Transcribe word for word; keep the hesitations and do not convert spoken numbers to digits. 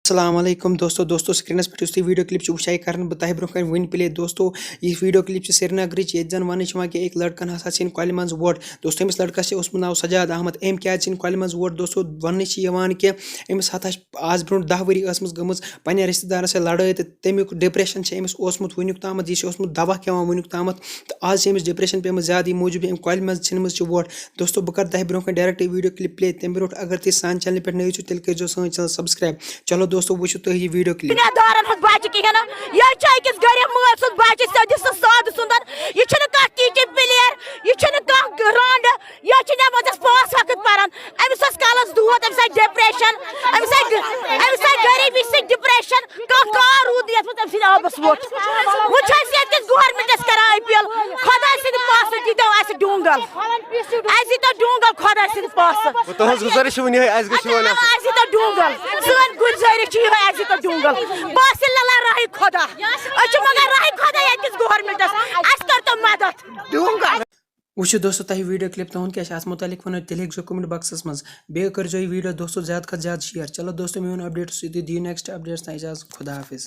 السلام علیکم دوستو۔ دوستو، سکرینس پٮ۪ٹھ یُس تُہۍ ویڈیو کلپ چھِو وٕچھان، یہِ کرن بہٕ تۄہہِ برونٛہہ کنہِ وٕنہِ پلے۔ دوستو، یہِ ویڈیو کلپ چھِ سرینگرٕچ، ییٚتہِ زن وننہٕ چھِ یِوان کہِ أکۍ لڑکن ہسا ژھٕنۍ کۄلہِ منٛز وۄٹھ۔ دوستو، أمِس لڑکس چھِ اوسمُت ناو سجاد احمد۔ أمۍ کیازِ ژھٕنۍ کۄلہِ منٛز وۄٹھ؟ دوستو، وننہٕ چھِ یِوان کہِ أمِس ہتھا چھِ آز برونٛٹھ دہ ؤری ٲسمٕژ گٔمٕژ پننٮ۪ن رشتہٕ دارن سۭتۍ لڑٲے، تہٕ تمیُک ڈپریشن چھِ أمِس اوسمُت وٕنیُک تامتھ۔ یہِ چھِ اوسمُت دوا کھٮ۪وان وٕنیُک تامتھ، تہٕ آز چھِ أمِس ڈپریشن پیٚمٕژ زیادٕ، ییٚمہِ موٗجوٗب أمۍ کۄلہِ منٛز ژھٕنمٕژ چھِ وۄٹھ۔ دوستو، بہٕ کرٕ تۄہہِ برونٛہہ کنہِ ڈایریکٹ یہِ ویڈیو کلپ پلے۔ تمہِ برونٛٹھ اگر تُہۍ سانہِ چینلہِ پٮ۪ٹھ نٔوۍ چھِو، تیٚلہِ کٔرزیو سٲنۍ چینل سبسکرایب۔ چلو دوستو، وٕچھِو تُہۍ یہِ ویڈیو کلپ۔ دُنیا دارن ہُنٛد بچہِ کِہیٖنۍ نہٕ۔ یہِ چھُ أکِس غریب مٲلۍ سُنٛد بچہِ، سیوٚدُے سُہ سادٕ سُنٛدر۔ یہِ چھُنہٕ کانٛہہ ٹی ٹی پلیر، یہِ چھُنہٕ کانٛہہ رانٛڈٕ، یہِ چھُ نٮ۪مازس پانٛژھ وقت پران۔ أمِس اوس کلس دود، أمِس آیہِ ڈپریشن، أمِس آیہِ، أمِس آیہِ غریبی سۭتۍ ڈپریشن۔ کانٛہہ کار روٗد نہٕ یتھ منٛز أمۍ سٕنٛدِ آبس ووٚتھ۔ وٕچھ اَسہِ ییٚتہِ کِس گورمنٹس کران اپیل، خۄداے سٕنٛدِ پاسہٕ دیٖتو اَسہِ ڈوٗنگل، اَسہِ دیٖتو ڈوٗنگل خۄداے سٕنٛدِ پاسہٕ۔ گوٚو تُہٕنٛز گُزٲرِش چھِ وٕنہِ یِہوٚے، اَسہِ گٔژھِ اچھا، وۄنۍ آ، اَسہِ دیٖتو ڈوٗنگل، سٲنۍ گُزٲرِش چھِ یِہوٚے، اَسہِ دیٖتو ڈوٗنگل۔ باسِل اللہ راہی خۄدا، أسۍ چھِ منٛگان راہی خۄدا ییٚتہِ کِس گورمنٹس، اَسہِ کٔرتو مدد۔ وٕچھِو دوستو، تۄہہِ ویڈیو کلپ تُہُنٛد کیٛاہ چھُ اَتھ مُتعلق وَنُن، تیٚلہِ ہیٚکہِ زیو کمنٹ باکسَس منٛز۔ بیٚیہِ کٔرزیو یہِ ویڈیو دوستو زیادٕ کھۄتہٕ زیادٕ شیئر۔ چلو دوستو، میون اپڈیٹ اوس یُتُے، دِیِو نیکسٹ اپڈیٹس تام اجازت، خدا حافظ۔